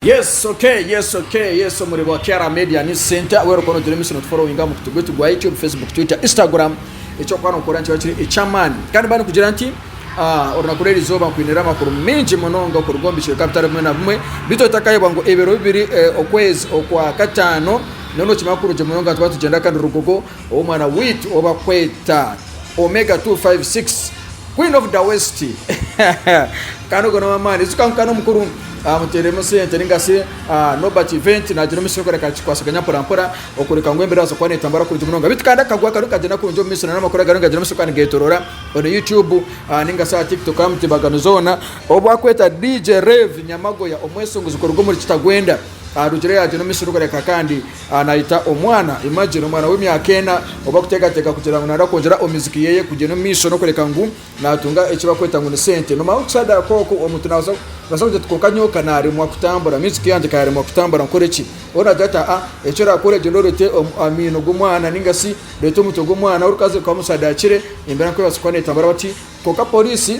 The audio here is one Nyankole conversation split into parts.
Yes ok yes ok yes omuri bwa Kiara Media News Center wewe rukono gira emisi notufollowinga mu kutu gwitu gwa YouTube, Facebook, Twitter, Instagram ekyokuba nokora nikiba kiri eky'amaani kandi mba nikugira nti ah, orunaku rw'erizooba nkwinire amakuru mingi munonga okuruga omu bicweka bitari bimwe na bimwe bitu otakayebwa ngu ebiro bibiri eh, okwezi okwa kataano nono okimanya kurungi munonga tuba tugyenda kandi Rugogo ow'omwana waitu ou bakweta Omega 256 Queen of the West kandi ogwo n'ow'amaani ijuka ngu kandi omukuru amuteiremu sente ninga shi Nobert Event naagira omu maisho kureka kikwasaganya mpora mpora okureka ngu embeera yaza kuba netambura kurungi munonga beitu kandi akagwa kariyo nikagyenda kurungi omu maisho n'amakuru agariyo nigagyenda omu maisho kandi nigetorora on YouTube ninga shi aha TikTok aha mitimbagano zoona ou bakweta DJ Rev Nyamagoya omweshongozi kuruga omuri Kitagwenda arugire yagyenda omu maisho kureka kandi Naita omwana, imagine omwana w'emyaka ena oba kuteekateeka kugira ngu nayenda kwongyera omu miziki yeye kugyenda omu maisho n'okureka ngu natunga eki bakweta ngu ni sente. Nomanya okushadaaka oku omuntu nabaasa kugira ati kwonka nyowe kanaremwa kutambura, music yangye ekaremwa kutambura nkore ki? Onu nagira ati aa eki orakore gyenda oreete amaino g'omwana ninga shi oreete omutwe gw'omwana orukazi okamushadaakire embeera nk'eyo ebaase kuba netambura bati. Kwonka poriisi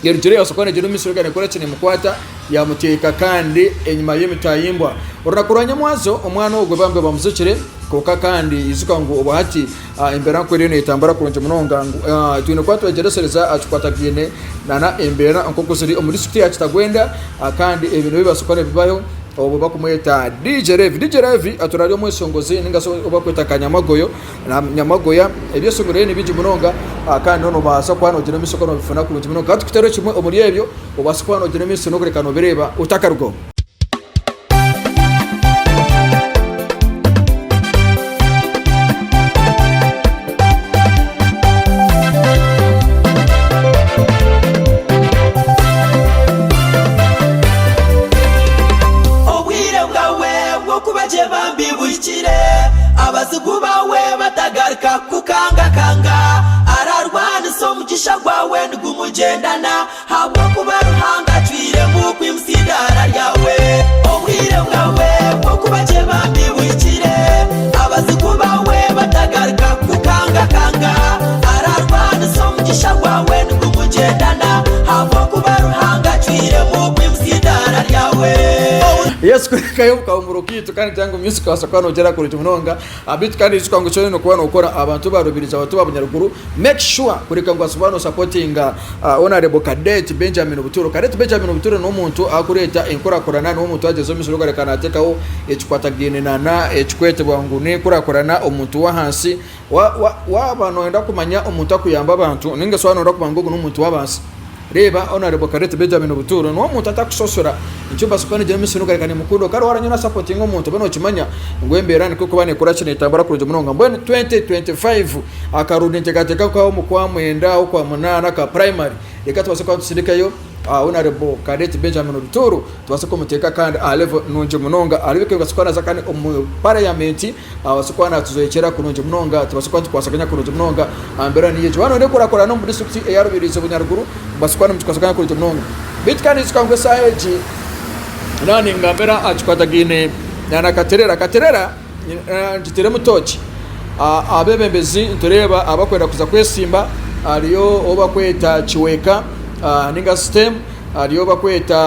Erugire yabaasa kuba negyenda omu maisho nekora ki nemukwata yamuteeka kandi enyima y'emitayimbwa. Orunaku rwa nyamwazo omwana ogwo bambi bamuzokire kwonka kandi ijuka ngu obwahati embeera nku eriyo netambura kurungi munonga ngu twine kuba twegyeresereza aha kikwatagaine nana embeera nkoku ziri omu disiturikiti ya Kitagwenda kandi ebi nibibaasa kuba nibibaho obwo bakumweta DJ Levi. DJ Levi atuura ari omweshongozi ninga shi ou bakweta nka Nyamagoyo. Nyamagoya, ebyeshongoro bye ni bingi munonga kandi noobaasa kuba noogyenda omu maisho okaba noobifuna kurungi munonga. Ka tukuteereho kimwe omuri ebyo obaase kuba noogyenda omu maisho n'okureka noobireeba otakarugaho. Obwire bwawe bw'okuba gye bambi buhikire. Abazigu baawe batagaruka kukukangakanga. Ararwanisa omugisha gwawe nigumugyendana, ahabw'okuba Ruhanga acwiremu kwimutsya eidaara ryawe. Obwire bwawe bw'okuba gye bambi buhikire. Abazigu baawe batagaruka kukukangakanga. Ararwanisa omugisha gwawe nigumugyendana, ahabw'okuba Ruhanga acwiremu kwimutsya eidaara ryawe. Yesu kurekayo omu kahumuro kaitu kandi nitugira ngu music obaasa kuba nogyera kurungi munonga beitu kandi ijuka ngu kyona oine kuba nokora abantu ba Rubirizi abantu ba Bunyaruguru make sure kureka ngu obaasa kuba nosapotinga Honourable Cadet Benjamin Buturo. Cadet Benjamin Buturo n'omuntu arikureeta enkurakurana n'omuntu agyeza omu maisho okareka nateekaho ekikwatagaine nana ekikwetebwa ngu n'enkurakurana omuntu w'ahansi. Waaba noyenda kumanya omuntu arikuyamba abantu ninga shi waaba noyenda kumanya ngu ogu n'omuntu w'abansi Reeba Honourable Cadet Benjamin Buturo niwe omuntu atakushashura nikyo mbaasa kuba ningira omumaisho nokureka nimukunda kare waaba na sapotinga omuntu obe nokimanya ngu embeera nikwo ekuba nekora ki netambura kurungi munonga mbwenu 2025 akaruru ninteekateeka nka omu kwamwenda okwamunaana aka primary reka tubaase kuba nitusindikayo Honourable Cadet Benjamin Buturo tubaase kumuteeka kandi aha level nungi munonga areebeke ngu kuba naaza kandi omu parliament Abaase kuba naatuzoekyera kurungi munonga, tubaase kuba nitukwasaganya kurungi munonga aha mbeera niyo egyo. Waaba noyenda kurakurana omu disiturikiti eya Rubirizi Bunyaruguru, mubaase kuba nimukikwasaganya kurungi munonga. Beitu kandi ijuka ngu eshaaha egi naaba ningambira aha kikwatagaine na Katerera. Katerera ngiteiremu tooki. Abeebembezi nitureeba abakwenda kuza kwesimba hariyo ou bakweta Kiweka ninga Stem, hariyo ou bakweta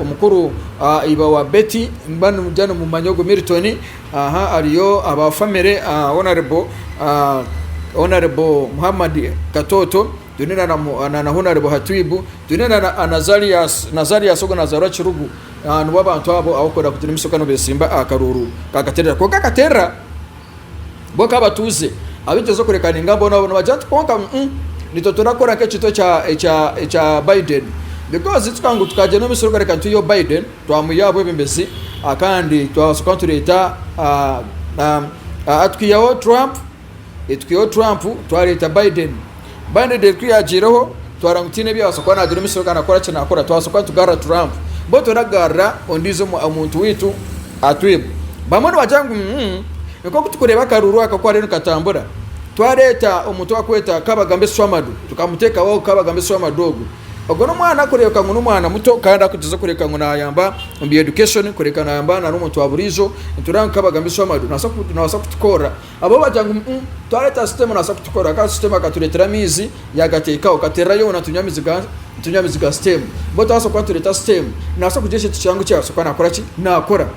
omukuru iba wa Betty. Nimuba nimugya nimumanya ogwo Milton, aha hariyo aba family Honourable Honourable Muhammad Katoto, twine na na Honourable Hatwibu, twine na Nazarius, Nazarius ogwo nazaarwa Kirugu, nibo abantu abo abakwenda kugira emisoka nibesimba aha karuuru ka Katerera. Kwonka Katerera bo nk'abatuuze abegyeza okureka ninga boona nibagira nti kwonka nitwe turakora nk'ekintu ekya ekya Biden because tikugira ngu tukagyenda omu maisho tukareka nitwihaho Biden twamwiha aha bwebembezi kandi twabaasa kuba nitureeta twihaho Trump twihaho Trump twareeta Biden, Biden ku yaagiireho twareeba ngu tihaine ebi yaabaasa kuba naagira omu maisho nakora ki nakora twabaasa kuba nitugarura Trump mbwenu turagarura ondiijo omuntu waitu atwibwe. Bamwe nibagira ngu nk'oku turikureeba akaruuru aka oku kariyo nikatambura twareeta omuntu ou barikweta Kabagambe Swamadu tukamuteekaho Kabagambe Swamadu ogu. Ogwo n'omwana kureebeka ngu n'omwana muto kandi arikugyezaho kureebeka ngu naayamba omu bya education, kureebeka naayamba na n'omuntu wa buriijo. Nitureeba nka Abagambisa Amadu naabaasa kutukorera. Abo bagira ngu mm twareeta sisitemu naabaasa kutukorera kandi sisitemu akatureetera amaizi yaagateekaho. Katerera yoona nitunywa amaizi ga nitunywa amaizi ga sisitemu. Mbwenu twabaasa kuba nitureeta sisitemu naabaasa kugira ekintu kihango eki yaabaasa kuba naakora ki? Naakora.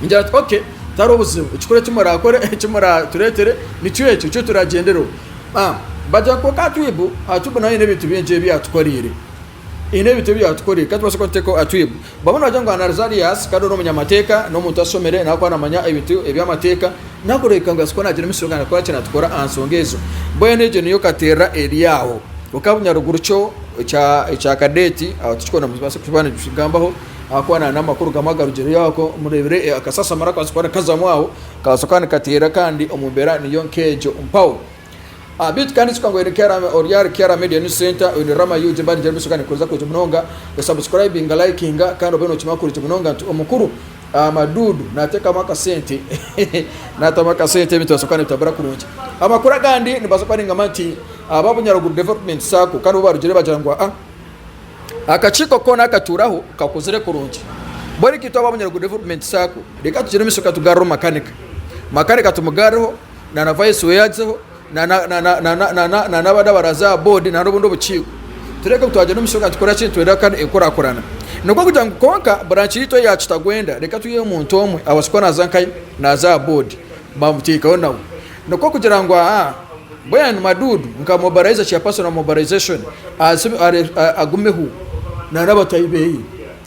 Ngira nti okay tihariho buzibu ekikuru eki muraakore eki muratureetere nikyo ekyo nikyo turagyendereho. Bagira kwonka Atwibu, Atwibu nawe haine ebintu bingi ebi yatukoreire. Haine ebintu ebi yatukoreire kandi tubaase kuba nituteekaho Atwibu. Bamwe nibagira ngu Anarizarius kandi n'omunyamateeka, n'omuntu ashomire nawe akaba naamanya ebintu eby'amateeka, nakureebeka ngu abaasa kuba naagira emisiri kandi akora ki natukora aha nsonga ezo. Mbwenu egyo niyo kateerera eri aho. Kwonka Bunyaruguru kyo ekya ekya kadeeti aho tikikora nimubaasa kuba nimukigambaho ahakuba na n'amakuru gamwe agarugireyo aho mureebire akasasamara akabaasa kuba nikazamu aho kabaasa kuba nikateera kandi omu mbeera niyo nk'egyo mpaho. Beitu kandi ijuka ngu ori ahari Kiara Media News Centre, oine Rama UG mba ningira emisoga nikuhuriza kurungi munonga, subscribinga, likinga kandi obe nokimanya kurungi munonga nti omukuru Madudu nateekamu akasente natamu akasente ebintu bibaasa kuba nibitambura kurungi. Amakuru agandi nimbaasa kuba ningamba nti aba Bunyaruguru Development Sacco kandi bo barugire bagira ngu aa Akakiiko koona akatuuraho kakozire kurungi. Mbwenu itwe aba Bunyaruguru Development Sacco reka tugire emisoka tugarreho makanika. Makanika tumugarreho na na vice we azeho na na na na na na na na n'abandi abaraza aha board na n'obundi obukiiko. Tureke ngu twagira emisoka nitukora ki nitwenda kandi enkurakurana. Nikwo kugira ngu kwonka branch yaitu eya Kitagwenda reka twiheyo omuntu omwe abaase kuba naaza nkahi naaza aha board bamuteekeho nawe. Nikwo kugira ngu aha Mbwenu Madudu nka mobilizer chairperson wa mobilization agumeho na n'abatahi beye.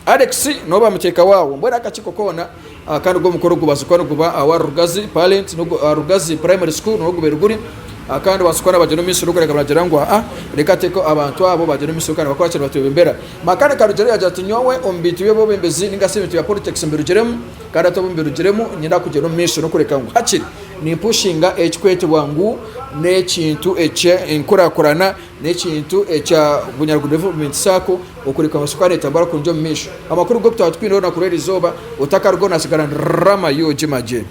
Alex niwe bamuteeka waawo. Mbwenu akakiiko koona kandi ogwo omukoro gubaasa kuba niguba awa Rugazi parent Rugazi primary school niho gubaire guri kandi babaasa kuba nibagyenda omu maisho n'okureka baragira ngu aa reka ateeke abantu abo bagyende omu maisho kandi bakore ki nibatwebembera. Makanika arugireyo yaagira ati nyowe omu bintu by'obwebembezi ninga shi ebintu bya politics mbirugiremu kandi hati obu mbirugiremu niinyenda kugyenda omu maisho n'okureka ngu hakiri Nimpushinga ekikwetebwa ngu n'ekintu eky'enkurakurana, n'ekintu ekya Bunyaruguru Development Sacco okureka ngu esukari etambura kurungi omu maisho. Amakuru g'oku twaba twine orunaku rw'erizooba, otakarugaho nasigara ndi Rama UG Magye.